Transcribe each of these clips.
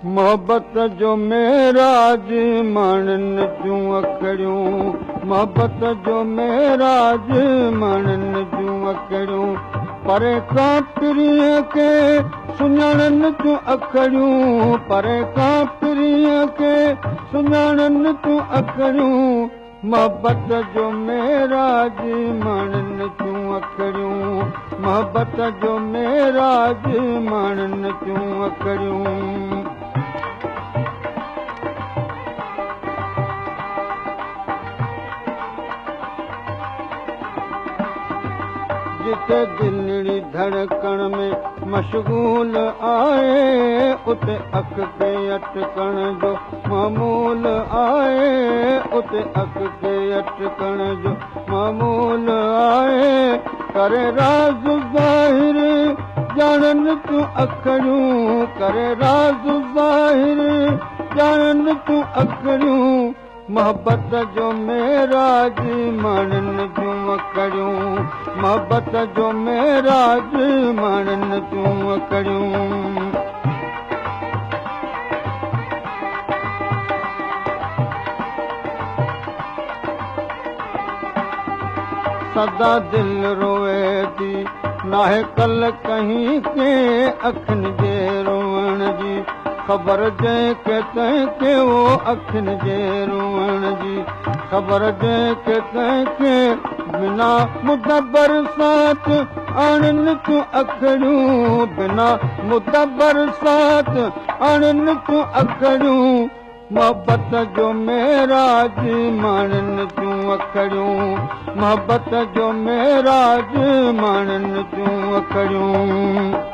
मोहबत जो मेराज माणन जूं अखड़ियूं, मोहबत जो मेराज माणन जूं अखड़ियूं, परे खां परींअ खे सुञाणनि जूं अखड़ियूं, परे खां परींअ खे सुञाणनि जूं अखड़ियूं, मोहबत जो मेराज माणन जूं अखड़ियूं, मोहबत जो मेराज माणन जूं अखड़ियूं। जिते दिलड़ी धड़कण में मशगूल आहे, उते अख खे अटकण जो मामूल आहे, उते अख खे अटकण जो मामूल आहे। करे राज़ ज़ाहिर ॼाणनि तूं अखड़ियूं, करे राज़ ज़ाहिर ॼाणनि तूं अखड़ियूं, मोहबत जो मेराज माणन जूं अखड़ियूं, मोहबत जो मेराज माणन जूं अखड़ियूं। सदा दिल रोए थी नाहे कल कहीं के अखियुनि जे रोअण जी ख़बर जंहिंखे तंहिंखे, वो अखियुनि जे रोअण जी ख़बर जंहिंखे तंहिंखे, बिना मुदब्बर साथ आणनि तूं अखड़ियूं, बिना मुदब्बर साथ आणनि तूं अखड़ियूं, मोहबत जो मेराज माणन जूं अखड़ियूं, मोहबत जो मेराज माणन जूं अखड़ियूं।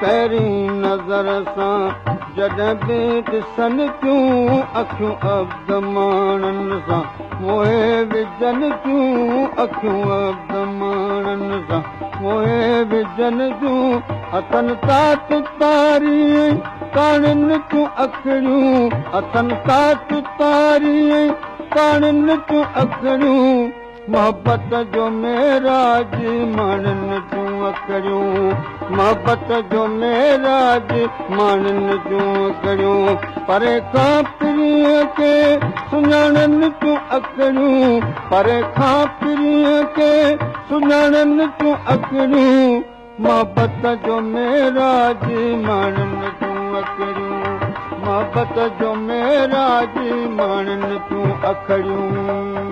पहिरीं नज़र सां जॾहिं बि ॾिसनि थियूं, अखियूं अब्दमाणनि सां मोहे विझनि थियूं, अखियूं अब्दमाणनि सां मोहे विझनि थियूं, हथनि तात तारी काणनि थियूं अखड़ियूं, हथनि तात तारी काणनि थियूं अखड़ियूं, मोहबत जो मेराज माणन जूं अखड़ियूं, मोहबत जो मेराज माणन जूं अखड़ियूं, परे खां परींअ खे सुञाणनि जूं अखड़ियूं, परे खां परींअ खे सुञाणनि जूं अखड़ियूं, मोहबत जो मेराज माणन जूं अखड़ियूं, मोहबत जो मेराज माणन जूं अखड़ियूं।